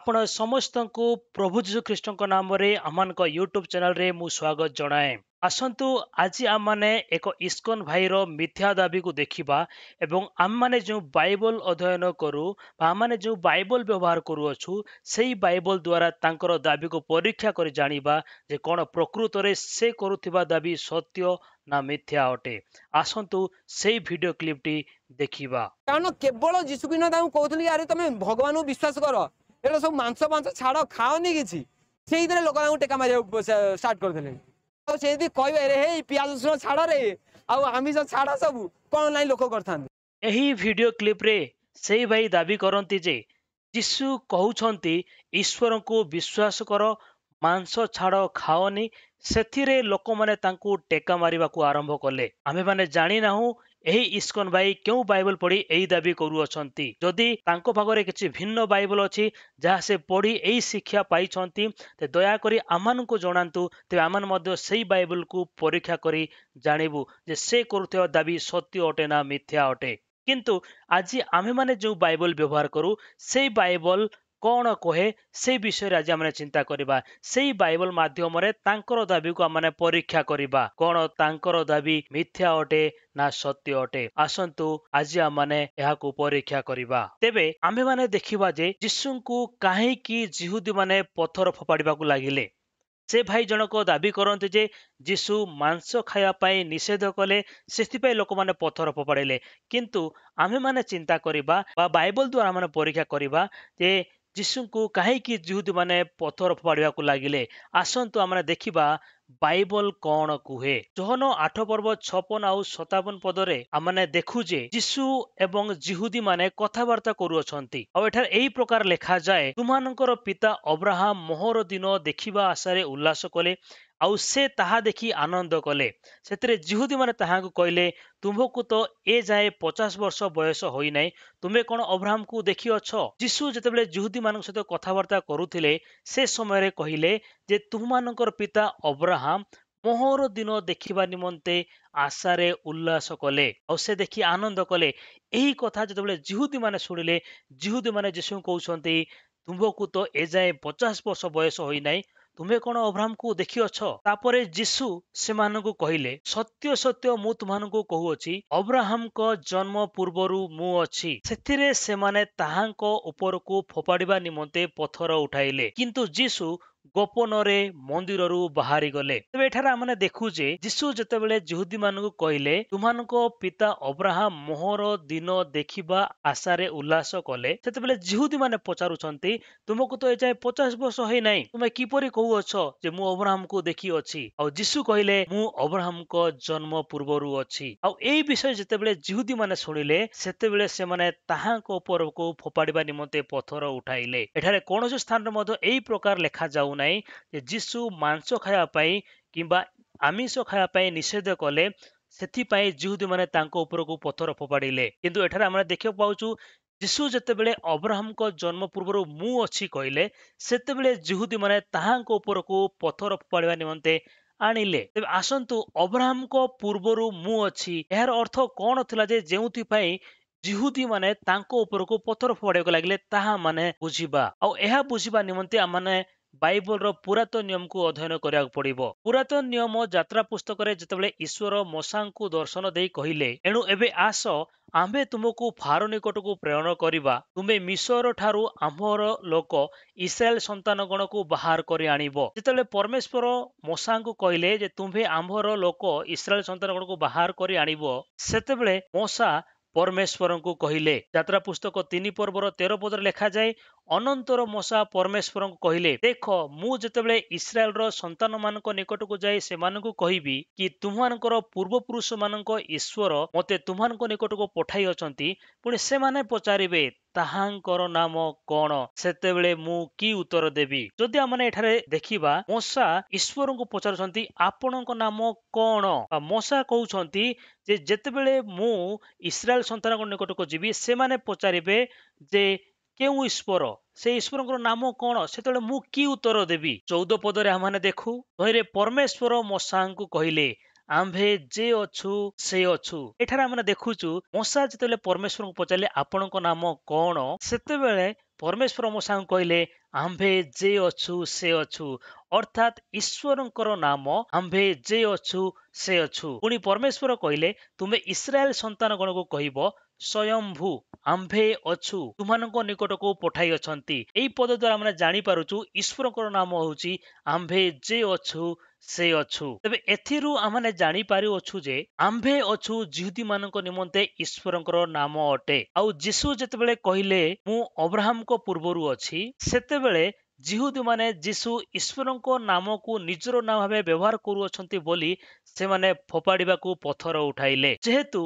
ଆପଣ ସମସ୍ତଙ୍କୁ ପ୍ରଭୁ ଯୀଶୁ ଖ୍ରୀଷ୍ଟଙ୍କ ନାମରେ ଆମମାନଙ୍କ ୟୁଟ୍ୟୁବ ଚ୍ୟାନେଲରେ ମୁଁ ସ୍ୱାଗତ ଜଣାଏ। ଆସନ୍ତୁ ଆଜି ଆମମାନେ ଏକ ଇସ୍କନ ଭାଇର ମିଥ୍ୟା ଦାବିକୁ ଦେଖିବା ଏବଂ ଆମମାନେ ଯେଉଁ ବାଇବଲ ଅଧ୍ୟୟନ କରୁ ବା ଆମମାନେ ଯେଉଁ ବାଇବଲ ବ୍ୟବହାର କରୁଅଛୁ ସେଇ ବାଇବଲ ଦ୍ୱାରା ତାଙ୍କର ଦାବିକୁ ପରୀକ୍ଷା କରି ଜାଣିବା ଯେ କ'ଣ ପ୍ରକୃତରେ ସେ କରୁଥିବା ଦାବି ସତ୍ୟ ନା ମିଥ୍ୟା ଅଟେ। ଆସନ୍ତୁ ସେଇ ଭିଡ଼ିଓ କ୍ଲିପଟି ଦେଖିବା। କାରଣ କେବଳ ଯୀଶୁ ଖ୍ରୀଷ୍ଟ ତାଙ୍କୁ କହୁଥିଲେ ଆରେ ତମେ ଭଗବାନଙ୍କୁ ବିଶ୍ୱାସ କର, ଏଇଟା ସବୁ ମାଂସ ଫାଂସ ଛାଡ଼, ଖାଅନି କିଛି, ସେଇଥିରେ ଲୋକ ତାଙ୍କୁ ଟେକା ମାରିବାକୁ ଷ୍ଟାର୍ଟ କରିଦେଲେଣି। ଆଉ ସେ ଯଦି କହିବେ ରେ ହେଇ ପିଆଜ ରସୁଣ ଛାଡ଼ରେ ଆଉ ଆମିଷ ଛାଡ଼, ସବୁ କଣ ନାଇଁ ଲୋକ କରିଥାନ୍ତି। ଏହି ଭିଡ଼ିଓ କ୍ଲିପରେ ସେଇ ଭାଇ ଦାବି କରନ୍ତି ଯେ ଯୀଶୁ କହୁଛନ୍ତି ଈଶ୍ୱରଙ୍କୁ ବିଶ୍ୱାସ କର, ମାଂସ ଛାଡ଼, ଖାଅନି। ସେଥିରେ ଲୋକମାନେ ତାଙ୍କୁ ଟେକା ମାରିବାକୁ ଆରମ୍ଭ କଲେ। ଆମ୍ଭେମାନେ ଜାଣିନାହୁଁ ଏହି ଇସ୍କନ ଭାଇ କେଉଁ ବାଇବଲ ପଢ଼ି ଏହି ଦାବି କରୁଅଛନ୍ତି। ଯଦି ତାଙ୍କ ପାଖରେ କିଛି ଭିନ୍ନ ବାଇବଲ ଅଛି ଯାହା ସେ ପଢ଼ି ଏହି ଶିକ୍ଷା ପାଇଛନ୍ତି, ଦୟାକରି ଆମମାନଙ୍କୁ ଜଣାନ୍ତୁ। ତେବେ ଆମମାନେ ମଧ୍ୟ ସେଇ ବାଇବଲକୁ ପରୀକ୍ଷା କରି ଜାଣିବୁ ଯେ ସେ କରୁଥିବା ଦାବି ସତ୍ୟ ଅଟେ ନା ମିଥ୍ୟା ଅଟେ। କିନ୍ତୁ ଆଜି ଆମ୍ଭେମାନେ ଯେଉଁ ବାଇବଲ ବ୍ୟବହାର କରୁ ସେଇ ବାଇବଲ କ'ଣ କହେ ସେଇ ବିଷୟରେ ଆଜି ଆମେ ଚିନ୍ତା କରିବା। ସେଇ ବାଇବଲ ମାଧ୍ୟମରେ ତାଙ୍କର ଦାବିକୁ ଆମେ ପରୀକ୍ଷା କରିବା, କ'ଣ ତାଙ୍କର ଦାବି ମିଥ୍ୟା ଅଟେ ନା ସତ୍ୟ ଅଟେ। ଆସନ୍ତୁ ଆଜି ଆମମାନେ ଏହାକୁ ପରୀକ୍ଷା କରିବା। ତେବେ ଆମ୍ଭେମାନେ ଦେଖିବା ଯେ ଯୀଶୁଙ୍କୁ କାହିଁକି ଯିହୁଦୀମାନେ ପଥର ଫୋପାଡ଼ିବାକୁ ଲାଗିଲେ। ସେ ଭାଇ ଜଣକ ଦାବି କରନ୍ତି ଯେ ଯୀଶୁ ମାଂସ ଖାଇବା ପାଇଁ ନିଷେଧ କଲେ, ସେଥିପାଇଁ ଲୋକମାନେ ପଥର ଫୋପାଡ଼ିଲେ। କିନ୍ତୁ ଆମ୍ଭେମାନେ ଚିନ୍ତା କରିବା ବା ବାଇବଲ ଦ୍ୱାରା ଆମେ ପରୀକ୍ଷା କରିବା ଯେ ଯୀଶୁଙ୍କୁ କାହିଁକି ଯିହୁଦୀମାନେ ପଥର ଫୋପାଡ଼ିବାକୁ ଲାଗିଲେ। ଆସନ୍ତୁ ଆମେ ଦେଖିବା ବାଇବଲ କ'ଣ କୁହେ। ଯୋହନ 8 ପର୍ବ 56 ଆଉ 57 ପଦରେ ଆମମାନେ ଦେଖୁ ଯେ ଯୀଶୁ ଏବଂ ଯିହୁଦୀମାନେ କଥାବାର୍ତ୍ତା କରୁଅଛନ୍ତି। ଆଉ ଏଠାରେ ଏହି ପ୍ରକାର ଲେଖାଯାଏ, ତୁମମାନଙ୍କର ପିତା ଅବ୍ରାହମ ମୋହର ଦିନ ଦେଖିବା ଆଶାରେ ଉଲ୍ଲାସ କଲେ, ଆଉ ସେ ତାହା ଦେଖି ଆନନ୍ଦ କଲେ। ସେଥିରେ ଯିହୁଦୀମାନେ ତାହାଙ୍କୁ କହିଲେ, ତୁମ୍ଭକୁ ତ ଏ ଯାଏ 50 ବର୍ଷ ବୟସ ହୋଇନାହିଁ, ତୁମେ କ'ଣ ଅବ୍ରାହମକୁ ଦେଖିଅଛ? ଯୀଶୁ ଯେତେବେଳେ ଯିହୁଦୀମାନଙ୍କ ସହିତ କଥାବାର୍ତ୍ତା କରୁଥିଲେ ସେ ସମୟରେ କହିଲେ ଯେ ତୁମମାନଙ୍କର ପିତା ଅବ୍ରାହମ ମୋହର ଦିନ ଦେଖିବା ନିମନ୍ତେ ଆଶାରେ ଉଲ୍ଲାସ କଲେ, ଆଉ ସେ ଦେଖି ଆନନ୍ଦ କଲେ। ଏହି କଥା ଯେତେବେଳେ ଯିହୁଦୀମାନେ ଶୁଣିଲେ, ଯିହୁଦୀମାନେ ଯୀଶୁଙ୍କୁ କହୁଛନ୍ତି, ତୁମ୍ଭକୁ ତ ଏଯାଏ 50 ବର୍ଷ ବୟସ ହୋଇନାହିଁ, ତୁମେ କ'ଣ ଅବ୍ରାହମକୁ ଦେଖିଅଛ? ତାପରେ ଯୀଶୁ ସେମାନଙ୍କୁ କହିଲେ, ସତ୍ୟ ସତ୍ୟ ମୁଁ ତୁମମାନଙ୍କୁ କହୁଅଛି, ଅବ୍ରାହମଙ୍କ ଜନ୍ମ ପୂର୍ବରୁ ମୁଁ ଅଛି। ସେଥିରେ ସେମାନେ ତାହାଙ୍କ ଉପରକୁ ଫୋପାଡ଼ିବା ନିମନ୍ତେ ପଥର ଉଠାଇଲେ, କିନ୍ତୁ ଯୀଶୁ ଗୋପନରେ ମନ୍ଦିରରୁ ବାହାରି ଗଲେ। ତେବେ ଏଠାରେ ଆମେ ଦେଖୁ ଯେ ଯୀଶୁ ଯେତେବେଳେ ଯିହୁଦୀମାନଙ୍କୁ କହିଲେ, ତୁମମାନଙ୍କ ପିତା ଅବ୍ରାହମ ମୋହର ଦିନ ଦେଖିବା ଆଶାରେ ଉଲ୍ଲାସ କଲେ, ସେତେବେଳେ ଯିହୁଦୀମାନେ ପଚାରୁଛନ୍ତି, ତୁମକୁ ତ ଏଯାଏ 50 ବର୍ଷ ହେଇନାହିଁ, ତୁମେ କିପରି କହୁଅଛ ଯେ ମୁଁ ଅବ୍ରାହମକୁ ଦେଖିଅଛି? ଆଉ ଯୀଶୁ କହିଲେ, ମୁଁ ଅବ୍ରାହମଙ୍କ ଜନ୍ମ ପୂର୍ବରୁ ଅଛି। ଆଉ ଏଇ ବିଷୟ ଯେତେବେଳେ ଯିହୁଦୀମାନେ ଶୁଣିଲେ, ସେତେବେଳେ ସେମାନେ ତାହାଙ୍କ ଉପରକୁ ଫୋପାଡ଼ିବା ନିମନ୍ତେ ପଥର ଉଠାଇଲେ। ଏଠାରେ କୌଣସି ସ୍ଥାନରେ ମଧ୍ୟ ଏଇ ପ୍ରକାର ଲେଖାଯାଉ ନାହିଁ ଯେ ଯୀଶୁ ମାଂସ ଖାଇବା ପାଇଁ କିମ୍ବା ଆମିଷ ଖାଇବା ପାଇଁ ନିଷେଧ କଲେ, ସେଥିପାଇଁ ଯିହୁଦୀମାନେ ତାଙ୍କ ଉପରକୁ ପଥର ଫୋପାଡ଼ିଲେ। କିନ୍ତୁ ଏଠାରେ ଆମେ ଦେଖିବାକୁ ପାଉଛୁ ଯୀଶୁ ଯେତେବେଳେ ଅବ୍ରାହମଙ୍କ ଜନ୍ମ ପୂର୍ବରୁ ମୁଁ ଅଛି କହିଲେ, ସେତେବେଳେ ଯିହୁଦୀମାନେ ତାହାଙ୍କ ଉପରକୁ ପଥର ଫୋପାଡ଼ିବା ନିମନ୍ତେ ଆଣିଲେ। ତେବେ ଆସନ୍ତୁ ଅବ୍ରାହମଙ୍କ ପୂର୍ବରୁ ମୁଁ ଅଛି ଏହାର ଅର୍ଥ କ'ଣ ଥିଲା ଯେ ଯେଉଁଥିପାଇଁ ଯିହୁଦୀମାନେ ତାଙ୍କ ଉପରକୁ ପଥର ଫୋପାଡ଼ିବାକୁ ଲାଗିଲେ, ତାହା ମାନେ ବୁଝିବା। ଆଉ ଏହା ବୁଝିବା ନିମନ୍ତେ ଆମମାନେ ବାଇବଲର ପୁରାତନ ନିୟମକୁ ଅଧ୍ୟୟନ କରିବାକୁ ପଡ଼ିବ। ପୁରାତନ ନିୟମ ଯାତ୍ରା ପୁସ୍ତକରେ ଯେତେବେଳେ ଈଶ୍ୱର ମୋଶାଙ୍କୁ ଦର୍ଶନ ଦେଇ କହିଲେ, ଏଣୁ ଏବେ ଆସ, ଆମ୍ଭେ ତୁମକୁ ଫାରୋ ନିକଟକୁ ପ୍ରେରଣ କରିବା, ତୁମେ ମିଶର ଠାରୁ ଆମ୍ଭର ଲୋକ ଇସ୍ରାଏଲ ସନ୍ତାନଗଣକୁ ବାହାର କରି ଆଣିବ। ଯେତେବେଳେ ପରମେଶ୍ୱର ମୋଶାଙ୍କୁ କହିଲେ ଯେ ତୁମ୍ଭେ ଆମ୍ଭର ଲୋକ ଇସ୍ରାଏଲ ସନ୍ତାନଗଣକୁ ବାହାର କରି ଆଣିବ, ସେତେବେଳେ ମୋଶା ପରମେଶ୍ୱରଙ୍କୁ କହିଲେ, ଯାତ୍ରା ପୁସ୍ତକ 3 ପର୍ବର 13 ପଦରେ ଲେଖାଯାଏ, ଅନନ୍ତର ମୋଶା ପରମେଶ୍ୱରଙ୍କୁ କହିଲେ, ଦେଖ, ମୁଁ ଯେତେବେଳେ ଇସ୍ରାଏଲର ସନ୍ତାନମାନଙ୍କ ନିକଟକୁ ଯାଇ ସେମାନଙ୍କୁ କହିବି କି ତୁମମାନଙ୍କର ପୂର୍ବପୁରୁଷମାନଙ୍କ ଈଶ୍ୱର ମୋତେ ତୁମମାନଙ୍କ ନିକଟକୁ ପଠାଇ ଅଛନ୍ତି, ପୁଣି ସେମାନେ ପଚାରିବେ ତାହାଙ୍କର ନାମ କ'ଣ, ସେତେବେଳେ ମୁଁ କି ଉତ୍ତର ଦେବି? ଯଦି ଆମେ ଏଠାରେ ଦେଖିବା, ମୋଶା ଈଶ୍ୱରଙ୍କୁ ପଚାରୁଛନ୍ତି ଆପଣଙ୍କ ନାମ କ'ଣ? ମୋଶା କହୁଛନ୍ତି ଯେ ଯେତେବେଳେ ମୁଁ ଇସ୍ରାଏଲ ସନ୍ତାନଙ୍କ ନିକଟକୁ ଯିବି, ସେମାନେ ପଚାରିବେ ଯେ କେଉଁ ଈଶ୍ୱର, ସେ ଈଶ୍ୱରଙ୍କର ନାମ କ'ଣ, ସେତେବେଳେ ମୁଁ କି ଉତ୍ତର ଦେବି? 14 ପଦରେ ଆମେମାନେ ଦେଖୁ, ତହିଁରେ ପରମେଶ୍ୱର ମୋଶାଙ୍କୁ କହିଲେ, ଆମ୍ଭେ ଯେ ଅଛୁ ସେ ଅଛୁ। ଏଠାରେ ଆମେ ଦେଖୁଛୁ ମୋଶା ଯେତେବେଳେ ପରମେଶ୍ୱରଙ୍କୁ ପଚାରିଲେ ଆପଣଙ୍କ ନାମ କ'ଣ, ସେତେବେଳେ ପରମେଶ୍ୱର ମୋଶାଙ୍କୁ କହିଲେ, ଆମ୍ଭେ ଯେ ଅଛୁ ସେ ଅଛୁ। ଅର୍ଥାତ୍ ଈଶ୍ୱରଙ୍କର ନାମ ଆମ୍ଭେ ଯେ ଅଛୁ ସେ ଅଛୁ। ପୁଣି ପରମେଶ୍ୱର କହିଲେ, ତୁମେ ଇସ୍ରାଏଲ ସନ୍ତାନ ଗଣକୁ କହିବ, ସ୍ୱୟମ୍ଭୂ ଆମ୍ଭେ ଅଛୁ ତୁମାନଙ୍କ ନିକଟକୁ ପଠାଇ ଅଛନ୍ତି। ଏଇ ପଦ ଦ୍ୱାରା ଆମେ ଜାଣିପାରୁଛୁ ଈଶ୍ୱରଙ୍କର ନାମ ହେଉଛି ଆମ୍ଭେ ଯେ ଅଛୁ ସେ ଅଛୁ। ତେବେ ଏଥିରୁ ଆମେ ଜାଣିପାରୁଅଛୁ ଯେ ଆମ୍ଭେ ଅଛୁ ଯିହୁଦୀ ମାନଙ୍କ ନିମନ୍ତେ ଈଶ୍ୱରଙ୍କର ନାମ ଅଟେ। ଆଉ ଯୀଶୁ ଯେତେବେଳେ କହିଲେ ମୁଁ ଅବ୍ରାହାମଙ୍କ ପୂର୍ବରୁ ଅଛି, ସେତେବେଳେ ଯିହୁଦୀମାନେ ଯୀଶୁ ଈଶ୍ୱରଙ୍କ ନାମକୁ ନିଜର ନାମ ଭାବେ ବ୍ୟବହାର କରୁଅଛନ୍ତି ବୋଲି ସେମାନେ ଫୋପାଡ଼ିବାକୁ ପଥର ଉଠାଇଲେ। ଯେହେତୁ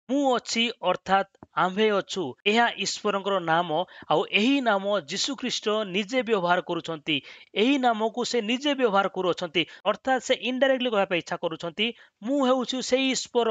ମୁଁ ଅଛି ଅର୍ଥାତ୍ ଆମ୍ଭେ ଅଛୁ, ଏହା ଈଶ୍ୱରଙ୍କର ନାମ, ଆଉ ଏହି ନାମ ଯୀଶୁ ଖ୍ରୀଷ୍ଟ ନିଜେ ବ୍ୟବହାର କରୁଛନ୍ତି। ଏହି ନାମକୁ ସେ ନିଜେ ବ୍ୟବହାର କରୁଅଛନ୍ତି, ଅର୍ଥାତ୍ ସେ ଇନଡାଇରେକ୍ଟଲି କହିବା ପାଇଁ ଇଚ୍ଛା କରୁଛନ୍ତି ମୁଁ ହେଉଛି ସେଇ ଈଶ୍ୱର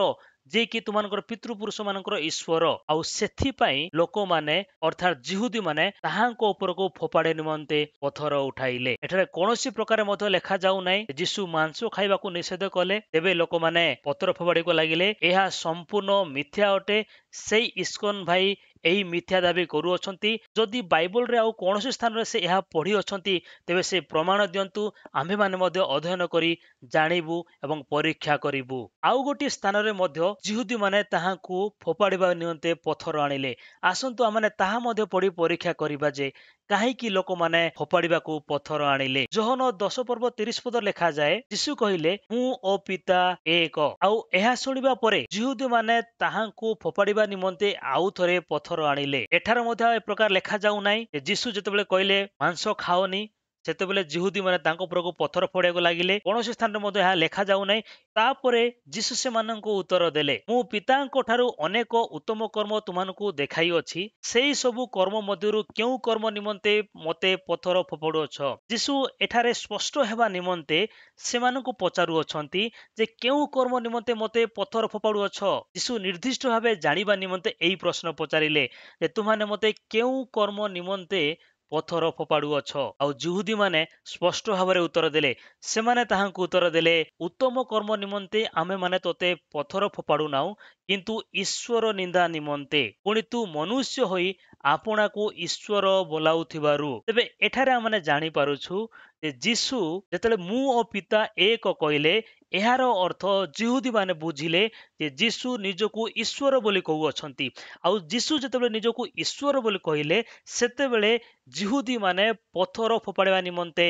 ଯିଏକି ତୁମମାନଙ୍କର ପିତୃପୁରୁଷ ମାନଙ୍କର ଈଶ୍ୱର। ଆଉ ସେଥିପାଇଁ ଲୋକମାନେ ଅର୍ଥାତ୍ ଯିହୁଦୀ ମାନେ ତାହାଙ୍କ ଉପରକୁ ଫୋପାଡ଼ି ନିମନ୍ତେ ପଥର ଉଠାଇଲେ। ଏଠାରେ କୌଣସି ପ୍ରକାର ମଧ୍ୟ ଲେଖାଯାଉ ନାହିଁ ଯୀଶୁ ମାଂସ ଖାଇବାକୁ ନିଷେଧ କଲେ ତେବେ ଲୋକମାନେ ପଥର ଫୋପାଡ଼ିବାକୁ ଲାଗିଲେ। ଏହା ସମ୍ପୂର୍ଣ୍ଣ ମିଥ୍ୟା ଅଟେ। ସେଇ ଇସ୍କନ ଭାଇ ଏହି ମିଥ୍ୟା ଦାବି କରୁଅଛନ୍ତି। ଯଦି ବାଇବଲରେ ଆଉ କୌଣସି ସ୍ଥାନରେ ସେ ଏହା ପଢ଼ିଅଛନ୍ତି ତେବେ ସେ ପ୍ରମାଣ ଦିଅନ୍ତୁ, ଆମ୍ଭେମାନେ ମଧ୍ୟ ଅଧ୍ୟୟନ କରି ଜାଣିବୁ ଏବଂ ପରୀକ୍ଷା କରିବୁ। ଆଉ ଗୋଟିଏ ସ୍ଥାନରେ ମଧ୍ୟ ଯିହୁଦୀମାନେ ତାହାଙ୍କୁ ଫୋପାଡ଼ିବା ନିମନ୍ତେ ପଥର ଆଣିଲେ। ଆସନ୍ତୁ ଆମେମାନେ ତାହା ମଧ୍ୟ ପଢ଼ି ପରୀକ୍ଷା କରିବା ଯେ କାହିଁକି ଲୋକମାନେ ଫୋପାଡ଼ିବାକୁ ପଥର ଆଣିଲେ। ଯୋହନ 10:30 ଲେଖାଯାଏ, ଯୀଶୁ କହିଲେ ମୁଁ ଓ ପିତା ଏକ। ଆଉ ଏହା ଶୁଣିବା ପରେ ଯିହୁଦୀମାନେ ତାହାଙ୍କୁ ଫୋପାଡ଼ିବା ନିମନ୍ତେ ଆଉ ଥରେ ପଥର ଆଣିଲେ। ଏଠାରେ ମଧ୍ୟ ଏ ପ୍ରକାର ଲେଖାଯାଉ ନାହିଁ ଯୀଶୁ ଯେତେବେଳେ କହିଲେ ମାଂସ ଖାଅନି ସେତେବେଳେ ଯିହୁଦୀମାନେ ତାଙ୍କ ଉପରକୁ ପଥର ଫୋଡ଼ିବାକୁ ଲାଗିଲେ। କୌଣସି ସ୍ଥାନରେ ମଧ୍ୟ ଏହା ଲେଖାଯାଉ ନାହିଁ। ତାପରେ ଯୀଶୁ ସେମାନଙ୍କୁ ଉତ୍ତର ଦେଲେ, ମୁଁ ପିତାଙ୍କ ଠାରୁ ଅନେକ ଉତ୍ତମ କର୍ମ ତୁମମାନଙ୍କୁ ଦେଖାଇଅଛି, ସେଇ ସବୁ କର୍ମ ମଧ୍ୟରୁ କେଉଁ କର୍ମ ନିମନ୍ତେ ମୋତେ ପଥର ଫୋପାଡୁଅଛ? ଯୀଶୁ ଏଠାରେ ସ୍ପଷ୍ଟ ହେବା ନିମନ୍ତେ ସେମାନଙ୍କୁ ପଚାରୁଅଛନ୍ତି ଯେ କେଉଁ କର୍ମ ନିମନ୍ତେ ମୋତେ ପଥର ଫୋପାଡୁଅଛ? ଯୀଶୁ ନିର୍ଦ୍ଦିଷ୍ଟ ଭାବେ ଜାଣିବା ନିମନ୍ତେ ଏହି ପ୍ରଶ୍ନ ପଚାରିଲେ ଯେ ତୁମମାନେ ମୋତେ କେଉଁ କର୍ମ ନିମନ୍ତେ ପଥର ଫୋପାଡୁଅଛ? ଆଉ ଯିହୁଦୀମାନେ ସ୍ପଷ୍ଟ ଭାବରେ ଉତ୍ତର ଦେଲେ। ସେମାନେ ତାହାଙ୍କୁ ଉତ୍ତର ଦେଲେ, ଉତ୍ତମ କର୍ମ ନିମନ୍ତେ ଆମେମାନେ ତୋତେ ପଥର ଫୋପାଡୁନାହୁଁ, କିନ୍ତୁ ଈଶ୍ୱର ନିନ୍ଦା ନିମନ୍ତେ, ପୁଣି ତୁ ମନୁଷ୍ୟ ହୋଇ ଆପଣାକୁ ଈଶ୍ୱର ବୋଲାଉଥିବାରୁ। ତେବେ ଏଠାରେ ଆମେ ଜାଣିପାରୁଛୁ ଯେ ଯୀଶୁ ଯେତେବେଳେ ମୁଁ ଓ ପିତା ଏକ କହିଲେ, ଏହାର ଅର୍ଥ ଯିହୁଦୀମାନେ ବୁଝିଲେ ଯେ ଯୀଶୁ ନିଜକୁ ଈଶ୍ୱର ବୋଲି କହୁଅଛନ୍ତି। ଆଉ ଯୀଶୁ ଯେତେବେଳେ ନିଜକୁ ଈଶ୍ୱର ବୋଲି କହିଲେ ସେତେବେଳେ ଯିହୁଦୀମାନେ ପଥର ଫୋପାଡ଼ିବା ନିମନ୍ତେ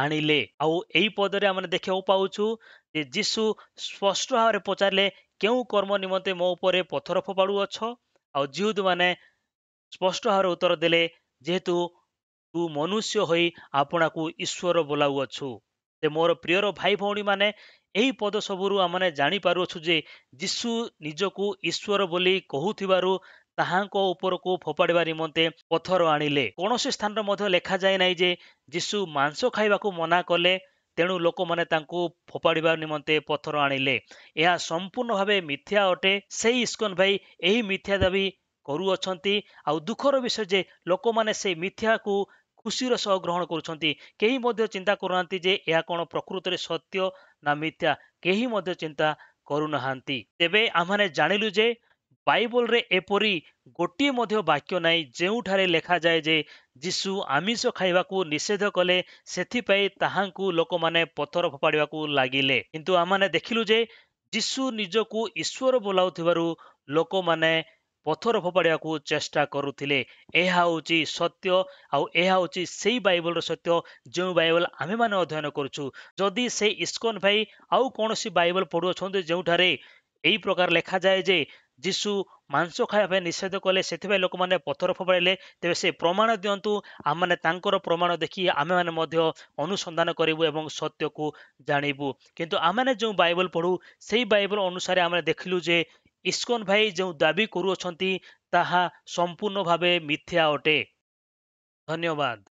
ଆଣିଲେ। ଆଉ ଏଇ ପଦରେ ଆମେ ଦେଖିବାକୁ ପାଉଛୁ ଯେ ଯୀଶୁ ସ୍ପଷ୍ଟ ଭାବରେ ପଚାରିଲେ କେଉଁ କର୍ମ ନିମନ୍ତେ ମୋ ଉପରେ ପଥର ଫୋପାଡୁଅଛ? ଆଉ ଯିହୁଦୀମାନେ ସ୍ପଷ୍ଟ ଭାବରେ ଉତ୍ତର ଦେଲେ, ଯେହେତୁ ତୁ ମନୁଷ୍ୟ ହୋଇ ଆପଣାକୁ ଈଶ୍ୱର ବୋଲାଉଅଛୁ। ଯେ ମୋର ପ୍ରିୟର ଭାଇ ଭଉଣୀମାନେ, ଏହି ପଦ ସବୁରୁ ଆମେ ଜାଣିପାରୁଅଛୁ ଯେ ଯୀଶୁ ନିଜକୁ ଈଶ୍ୱର ବୋଲି କହୁଥିବାରୁ ତାହାଙ୍କ ଉପରକୁ ଫୋପାଡ଼ିବା ନିମନ୍ତେ ପଥର ଆଣିଲେ। କୌଣସି ସ୍ଥାନରେ ମଧ୍ୟ ଲେଖାଯାଏ ନାହିଁ ଯେ ଯୀଶୁ ମାଂସ ଖାଇବାକୁ ମନା କଲେ ତେଣୁ ଲୋକମାନେ ତାଙ୍କୁ ଫୋପାଡ଼ିବା ନିମନ୍ତେ ପଥର ଆଣିଲେ। ଏହା ସମ୍ପୂର୍ଣ୍ଣ ଭାବେ ମିଥ୍ୟା ଅଟେ। ସେଇ ଇସ୍କନ ଭାଇ ଏହି ମିଥ୍ୟା ଦାବି କରୁଅଛନ୍ତି। ଆଉ ଦୁଃଖର ବିଷୟ ଯେ ଲୋକମାନେ ସେଇ ମିଥ୍ୟାକୁ ଖୁସିର ସହ ଗ୍ରହଣ କରୁଛନ୍ତି। କେହି ମଧ୍ୟ ଚିନ୍ତା କରୁନାହାନ୍ତି ଯେ ଏହା କଣ ପ୍ରକୃତରେ ସତ୍ୟ ନା ମିଥ୍ୟା, କେହି ମଧ୍ୟ ଚିନ୍ତା କରୁନାହାନ୍ତି। ତେବେ ଆମେମାନେ ଜାଣିଲୁ ଯେ ବାଇବଲରେ ଏପରି ଗୋଟିଏ ମଧ୍ୟ ବାକ୍ୟ ନାହିଁ ଯେଉଁଠାରେ ଲେଖାଯାଏ ଯେ ଯୀଶୁ ଆମିଷ ଖାଇବାକୁ ନିଷେଧ କଲେ, ସେଥିପାଇଁ ତାହାଙ୍କୁ ଲୋକମାନେ ପଥର ଫୋପାଡ଼ିବାକୁ ଲାଗିଲେ। କିନ୍ତୁ ଆମେମାନେ ଦେଖିଲୁ ଯେ ଯୀଶୁ ନିଜକୁ ଈଶ୍ୱର ବୋଲାଉଥିବାରୁ ଲୋକମାନେ ପଥର ଫୋପାଡ଼ିବାକୁ ଚେଷ୍ଟା କରୁଥିଲେ। ଏହା ହେଉଛି ସତ୍ୟ, ଆଉ ଏହା ହେଉଛି ସେଇ ବାଇବଲର ସତ୍ୟ ଯେଉଁ ବାଇବଲ ଆମେମାନେ ଅଧ୍ୟୟନ କରୁଛୁ। ଯଦି ସେଇ ଇସ୍କନ ଭାଇ ଆଉ କୌଣସି ବାଇବଲ ପଢ଼ୁଅଛନ୍ତି ଯେଉଁଠାରେ ଏହି ପ୍ରକାର ଲେଖାଯାଏ ଯେ ଯୀଶୁ ମାଂସ ଖାଇବା ପାଇଁ ନିଷେଧ କଲେ ସେଥିପାଇଁ ଲୋକମାନେ ପଥର ଫୋପାଡ଼ିଲେ, ତେବେ ସେ ପ୍ରମାଣ ଦିଅନ୍ତୁ। ଆମେମାନେ ତାଙ୍କର ପ୍ରମାଣ ଦେଖି ଆମେମାନେ ମଧ୍ୟ ଅନୁସନ୍ଧାନ କରିବୁ ଏବଂ ସତ୍ୟକୁ ଜାଣିବୁ। କିନ୍ତୁ ଆମେମାନେ ଯେଉଁ ବାଇବଲ ପଢ଼ୁ ସେଇ ବାଇବଲ ଅନୁସାରେ ଆମେ ଦେଖିଲୁ ଯେ ଇସ୍କନ ଭାଇ ଯେଉଁ ଦାବି କରୁଅଛନ୍ତି ତାହା ସମ୍ପୂର୍ଣ୍ଣ ଭାବେ ମିଥ୍ୟା ଅଟେ। ଧନ୍ୟବାଦ।